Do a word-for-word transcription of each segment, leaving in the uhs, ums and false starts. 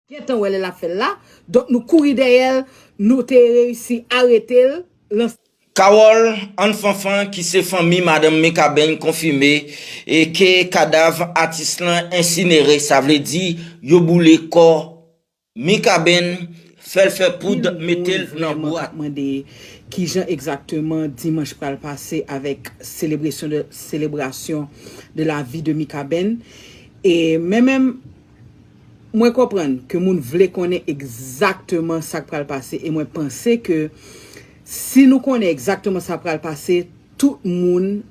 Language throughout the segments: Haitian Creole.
gentan wè lè l ap fè l la. Donk, nou kouri dèyè l, nou te reyisi arete l. Lan Carole Anne Fanfan, ki se fanmi madanm Mikaben, konfime e ke kadav atis lan ensinere, sa vle di yo boule kò Mikaben, fè l fè poud, mete l nan bwat. Mande kijan egzakteman dimanch pral pase avèk selebrasyon de, selebrasyon de la vi de Mikaben. E men menm, mwen konprann ke moun vle konnen egzakteman sa k pral pase, e mwen panse ke si nou konnen egzakteman sa k pral pase, tout moun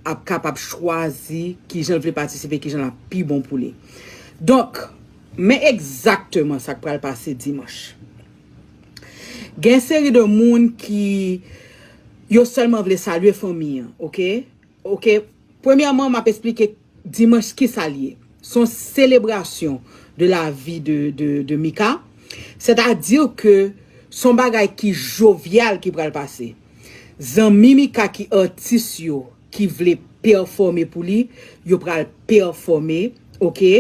ap kapab chwazi kijan l vle patisipe, kijan l ap pi bon pou li. Donk, men egzakteman sa k pral pase dimanch. Gen seri de moun ki yo sèlman vle salye fanmi an, oke? Oke, premyèman, m ap esplike dimanch ki sa l ye. Se yon selebrasyon de la vi de, de, de Mika. Sètadi ke se yon bagay ki jovyal ki pral pase. Zanmi Mika ki atis yo, ki vle pèfòme pou li, yo pral pèfòme, oke?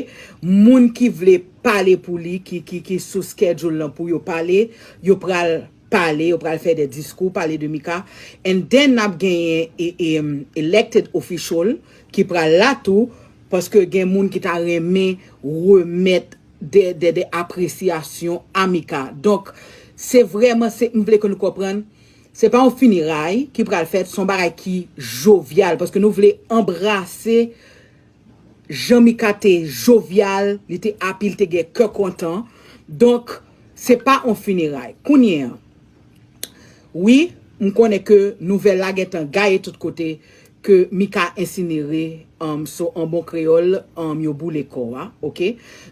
Moun ki vle pale pou li, ki, ki, ki sou schedule lan pou yo pale, yo pral pale, yo pral fè de diskou, pale de Mika. And then n ap genyen e, e, um, elected official ki pral la tou, paske gen moun ki ta renmen remèt de, de, de apresyasyon a Mika. Donk, se vrèman, se, m vle ke nou konprann, se pa yon fineray ki pral fèt, se yon bagay ki jovyal, paske nou vle anbrase jan Mika te jovyal, li te api, li te gen kè kontan. Donk, se pa yon fineray. Kounye an, wi, m konnen ke nouvèl la gentan gaye tout kote, ke Mika ensinere, um, so an bon kreyòl, um, yo boule kò a, oke?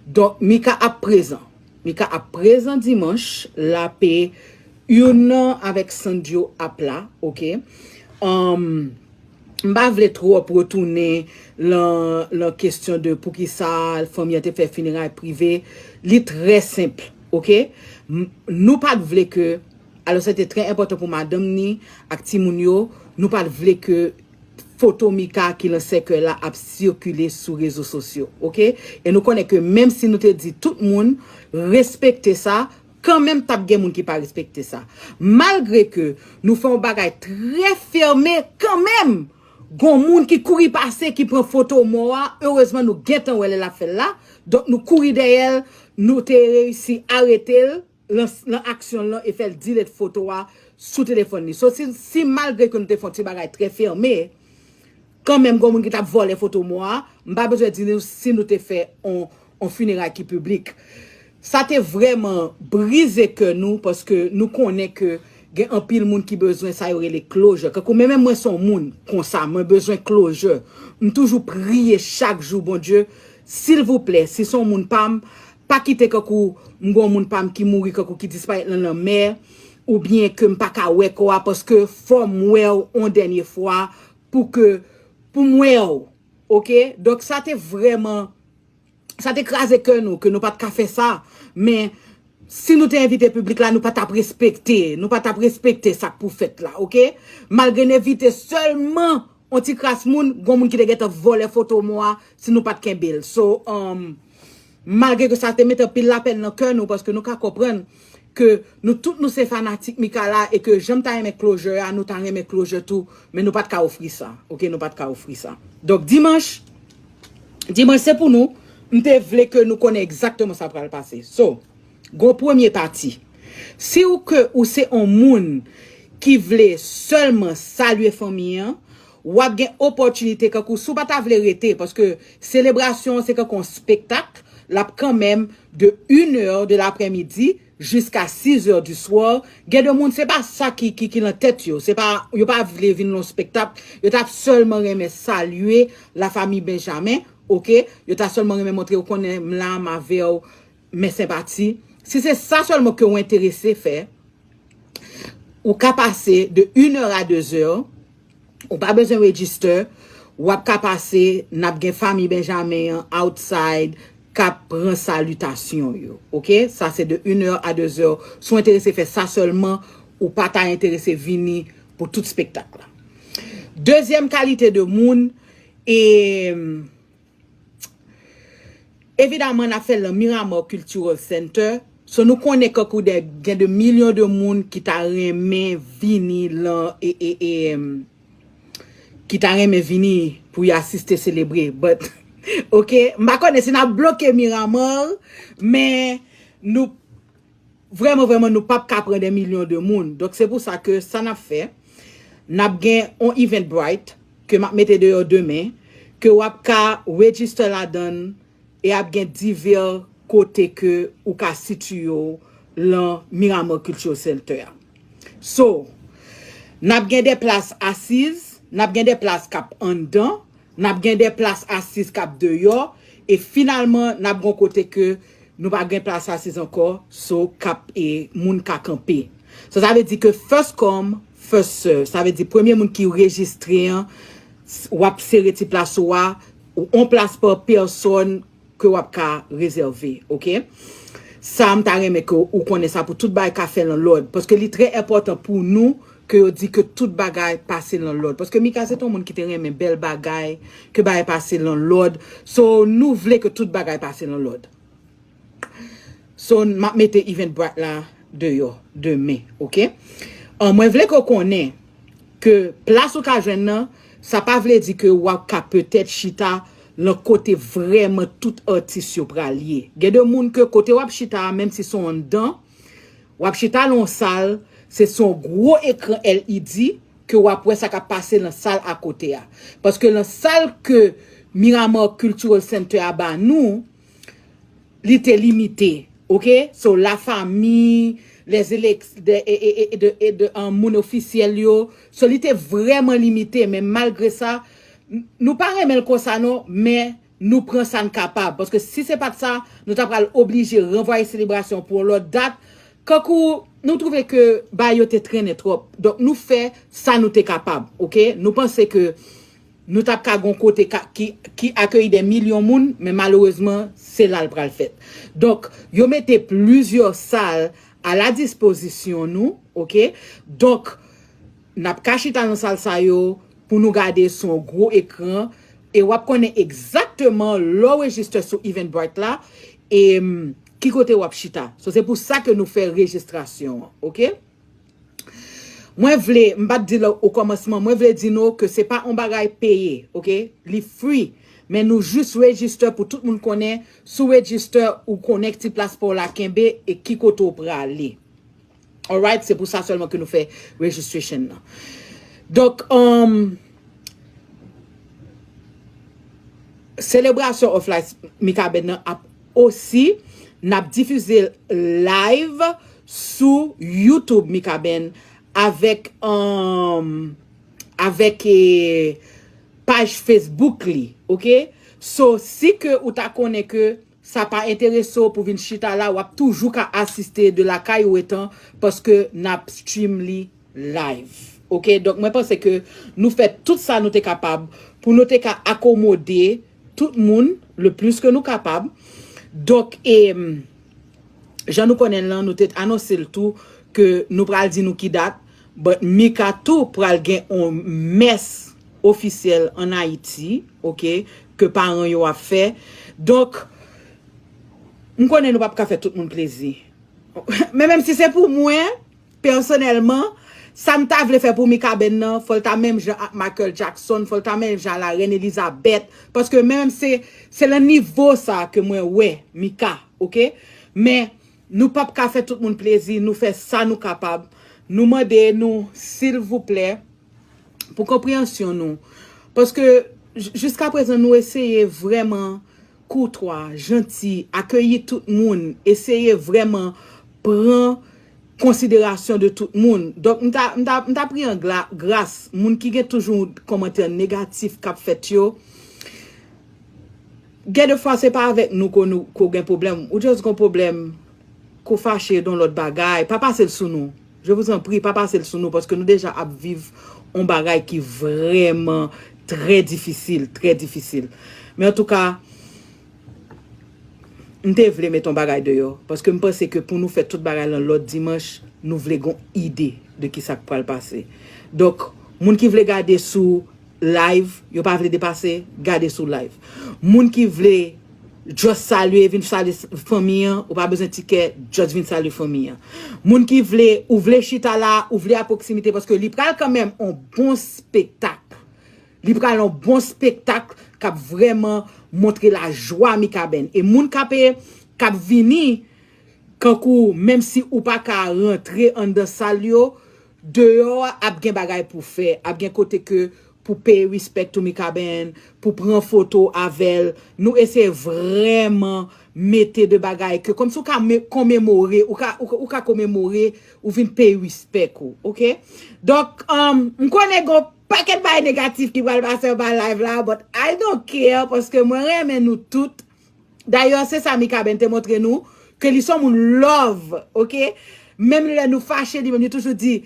Donk, Mika ap prezan. Mika ap prezan dimanch, lape youn nan avèk Sandyo ap la, oke? Um, m pa vle twòp retounen lan, lan kesyon de poukisa fanmi an te fè fineray prive. Li trè senp, oke? M- Nou pa t vle ke, alò, se te trè enpòtan pou madanm ni ak timoun yo, nou pa t vle ke foto Mika ki lan sèkèy la ap sikile sou rezo sosyo, oke? E nou konnen ke menm si nou te di tout moun respekte sa, kanmenm t ap gen moun ki pa respekte sa. Malgre ke nou fè yon bagay trè fèmen, kanmenm, gon moun ki kouri pase, ki pran foto mò a, erezman nou gentan wè lè l ap fè l la, donk nou kouri dèyè l, nou te reyisi arete l lan, lan aksyon l lan e fè l delete foto a sou telefòn li. So, si, si malgre ke nou te fè yon ti bagay trè fèmen, kanmenm gon moun ki t ap vòlè foto mò a, m pa bezwen di nou si nou te fè on, on fineray ki piblik. Sa te vrèman brize kè nou, paske nou konnen ke gen anpil moun ki bezwen sa yo rele closure. Kankou mwen menm, mwen se yon moun konsa, mwen bezwen closure. M toujou priye chak jou, Bondye, silvouplè, si se yon moun pa m, pa kite kankou m gon moun pa m ki mouri, kankou ki disparèt lan lanmè, oubyen ke m pa ka wè kò a, paske fò m wè w on dènye fwa pou ke, pou m wè w, oke? Donk sa te vrèman, sa te kraze kè nou, ke nou pa t ka fè sa, men si nou te envite piblik la, nou pa t ap respekte, nou pa t ap respekte sa k pou fèt la, oke? Malgre n envite sèlman on ti kras moun, gon moun ki te gentan vòlè foto mò a, si nou pa t kenbe l. So, um, malgre ke sa te mete anpil lapèn nan kè nou, paske nou ka konprann ke nou tout nou se fanatik Mika la, e ke jan m ta renmen closure a, nou ta renmen closure tou, men nou pa t ka ofri sa, oke, nou pa t ka ofri sa. Donk, dimanch, dimanch se pou nou, m te vle ke nou konnen egzakteman sa pral pase. So, gon premye pati. Si w ke ou se on moun ki vle sèlman salye fanmi an, w ap gen opòtinite, kankou si w pa ta vle rete, paske selebrasyon an se kankou on spektak, l ap kanmenm de une heure de l'après-midi jusqu'à six heures du soir. Gen de moun, se pa sa ki, ki, ki lan tèt yo, se pa, yo pa vle vin lan spektak, yo t ap sèlman renmen salye la famille Benjamin, oke? Yo ta sèlman renmen montre yo konnen m la, m avè w, men senpati. Si se sa sèlman ke w enterese fè, ou ka pase de une heure à deux heures, ou pa bezwen register, w ap ka pase, n ap gen fanmi Benjamin an outside k ap pran salitasyon yo, oke? Sa se de une heure à deux heures. Si w enterese fè sa sèlman, ou pa ta enterese vini pou tout spektak la. Dezyèm kalite de moun, e, m, Evidaman, n ap fè l nan Miramar Cultural Center. So, nou konnen kankou de, gen de milyon de moun ki ta renmen vini lan, e, e, e, em, ki ta renmen vini pou y asiste selebre. But, ok, m pa konnen si n ap bloke Miramar, men nou, vrèman, vrèman, nou p ap ka pran de milyon de moun. Donk, se pou sa ke sa n ap fè, n ap gen on Eventbrite ke m ap mete deyò demen, ke w ap ka register ladan l, e ap gen divè kote ke ou ka sitiye w lan Miramar Cultural Center a. So, n ap gen de plas asiz, n ap gen de plas k ap anndan, n ap gen de plas asiz k ap deyò, e finalman, n ap gen kote ke nou pa gen plas asiz ankò, so k ap, e, moun ka kanpe. So, sa vle di ke first come, first serve. Sa vle di premye moun ki rejistre an, s-, w ap sere ti plas ou a, ou on plas pa pèsòn ke w ap ka rezève, ok? Sa, m ta renmen ke ou konnen sa pou tout bagay ka fè lan lòd, paske li trè enpòtan pou nou ke yo di ke tout bagay pase lan lòd. Paske Mika se t on moun ki te renmen bèl bagay, ke bagay pase lan lòd. So, nou vle ke tout bagay pase lan lòd. So, m ap mete Eventbrite la deyò demen, ok? An, mwen vle ke w konnen ke plas ou ka jwenn nan, sa pa vle di ke w ap ka petèt chita lan kote vrèman tout atis yo pral ye. Gen de moun ke kote w ap chita a, menm si se anndan, w ap chita lan yon sal, se sou yon gwo ekran L E D ke w ap wè sa k ap pase lan sal akote a. Paske lan sal ke Miramar Cultural Center a ba nou, li te limite, ok? So, la famille, les élect-, de, e, e, e, de, e de, um, moun ofisyèl yo. So, li te vrèman limite, men malgre sa, n-, nou pa renmen l konsa non, men nou pran sa n kapab. Paske si se pa t sa, nou ta pral oblije ranvwaye selebrasyon pou yon lòt dat. Kankou nou twouve ke bagay yo te trennen twòp. Donk, nou fè sa nou te kapab, ok? Nou panse ke nou t ap ka gon kote ka, ki, ki akeyi de milyon moun, men malerezman, se la l pral fèt. Donk, yo mete plizyè sal a la dispozisyon nou, ok? Donk, n ap ka chita nan sal sa yo pou nou gade sou yon gwo ekran, e w ap konnen egzakteman lè w rejiste sou Eventbrite la, e, mm, ki kote w ap chita. So, se pou sa ke nou fè rejistrasyon an, ok? Mwen vle, m pa t di l o kòmansman, mwen vle di nou ke se pa yon bagay peye, ok? Li free. Men nou jis rejiste pou tout moun konnen, si w rejiste, ou konnen ki ti plas pa w la kenbe e ki kote w prale. Alright, se pou sa sèlman ke nou fè registration nan. Donk, um, Celebration of Life Mikaben nan ap osi, n ap difize live sou YouTube Mikaben avèk, um, avèk, eh, paj Facebook li, ok? So, si ke ou ta konnen ke sa pa enterese w pou vin chita la, w ap toujou ka asiste de lakay ou etan, paske n ap stream li live. Ok, donk mwen panse ke nou fè tout sa nou te kapab pou nou te ka akomode tout moun le plis ke nou kapab. Donk, e, jan nou konnen l lan, nou te anonse l tou ke nou pral di nou ki dat, but Mika tou pral gen yon mès ofisyèl ann Ayiti, ok, ke paran yo ap fè. Donk, m konnen nou p ap ka fè tout moun plezi. Men menm si se pou mwen, pèsonèlman, sa m ta vle fè pou Mikaben nan, fò l ta menm jan ak Michael Jackson, fò l ta menm jan a la Reine Elizabeth, paske menm se, se nan nivo sa ke mwen wè Mika, ok? Men, nou p ap ka fè tout moun plezi, nou fè sa nou kapab. Nou mande nou, silvouplè, pou konpreyansyon nou. Paske, j-, jiskaprezan, nou eseye vrèman koutwa, janti, akeyi tout moun, eseye vrèman pran konsiderasyon de tout moun. Donk, m ta, m ta, m ta priye an gla-, gras, moun ki gen toujou kòmantè negatif k ap fèt yo, gen de fwa se pa avèk nou ke nou, ke w gen pwoblèm. Ou just gen pwoblèm, ke w fache de yon lòt bagay. Pa pase l sou nou. Je vous en prie, pa pase l sou nou, paske nou deja ap viv yon bagay ki vrèman trè difisil, trè difisil. Men antouka, m te vle mete yon bagay deyò, paske m panse ke pou nou fè tout bagay lan lòd dimanch, nou vle gon ide de kisa k pral pase. Donk, moun ki vle gade sou live, yo pa vle depase, gade sou live. Moun ki vle Just salye, vin salye fanmi an, ou pa bezwen tikè, just vin salye fanmi an. Moun ki vle, ou vle chita la, ou vle a pwoksimite, paske li pral kanmenm on bon spektak. Li pral on bon spektak k ap vrèman montre lajwa Mikaben. E moun k ap, k ap vini, kankou, menm si ou pa ka rantre anndan sal yo, deyò a ap gen bagay pou fè, ap gen kote ke pou peye respect to Mikaben, pou pran foto avè l. Nou eseye vrèman mete de bagay ke kòmsi ou ka me- komemore, ou ka, ou, ou ka komemore, ou vin peye respect ou, oke? Donk, um, m konnen gen yon pakèt bagay negatif ki pral pase anba live la, but I don't care, paske mwen renmen nou tout. Dayè, se sa Mikaben te montre nou, ke li se yon moun love, oke? Menm lè nou fache, li menm, li toujou di,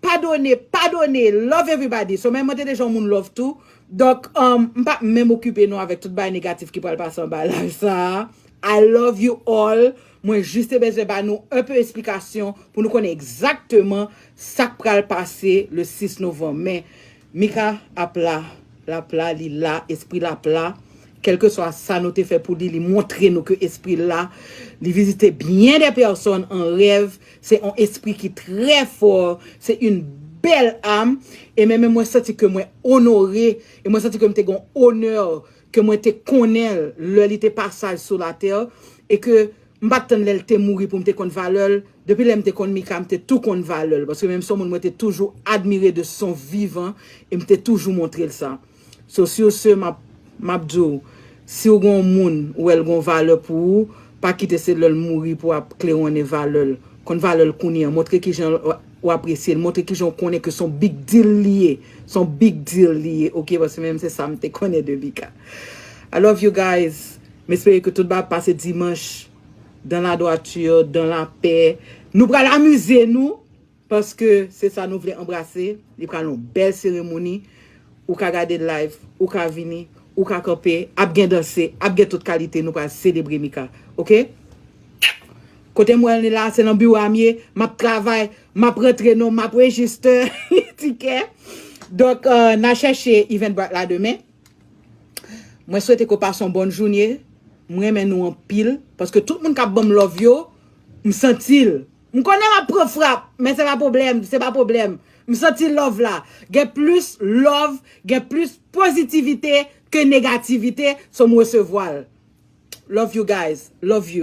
padone, padone, love everybody. So, menm mwen te deja yon moun love tou. Donk, um, m p ap menm okipe nou avèk tout bagay negatif ki pral pase anba live sa a. I love you all. Mwen jis te bezwen ba nou enpe esplikasyon pou nou konnen egzakteman sa k pral pase le sis novanm. Men, Mika ap la, l ap la, li la, espri l ap la. Kèlkeswa sa nou te fè pou li, li montre nou ke espri l la. Li vizite byen de pèsòn an rèv. Se yon espri ki trè fò. Se yon bèl am. E menm mwen santi ke mwen onore. E mwen santi ke m te gen onè ke mwen te konnen l lè li te pasaj sou latè. E ke m pa t tann lè l te mouri pou m te konn valè l. Depi lè m te konn Mika, m te tou konn valè l. Paske menm se yon moun mwen te toujou admire de son vivan. E m te toujou montre l sa. So, sur ce, m ap, m ap di w, si w gen yon moun, ou wè l gen yon valè pou ou, pa kite se lè l mouri pou w ap klewonnen valè l. Konn valè l kounye a. Montre kijan w, w apresye l. Montre kijan w konnen ke se yon big deal li ye. Se yon big deal li ye, oke? Paske menm se sa m te konnen de Mika. I love you guys. M espere ke tout bagay ap pase dimanch dans la droiture, dans la paix. Nou pral amize nou. Paske se sa nou vle anbrase. Li pral yon bèl seremoni. Ou ka gade live, ou ka vini, ou ka kanpe, ap gen danse, ap gen tout kalite, nou pral selebre Mika. Oke? Kote m wè l la, se nan biwo a m ye, m ap travay, m ap rantre non, m ap rejiste tikè. Donk, euh, n a chèche Eventbrite la demen. Mwen swete ke w pase yon bòn jounen. M renmen nou anpil. Paske tout moun k ap ban m love yo, m santi l. M konnen m ap pran frap, men se pa pwoblèm, se pa pwoblèm. M santi love la. Gen plis love, gen plis pozitivite ke negativite, so m resevwa l. Love you guys. Love you.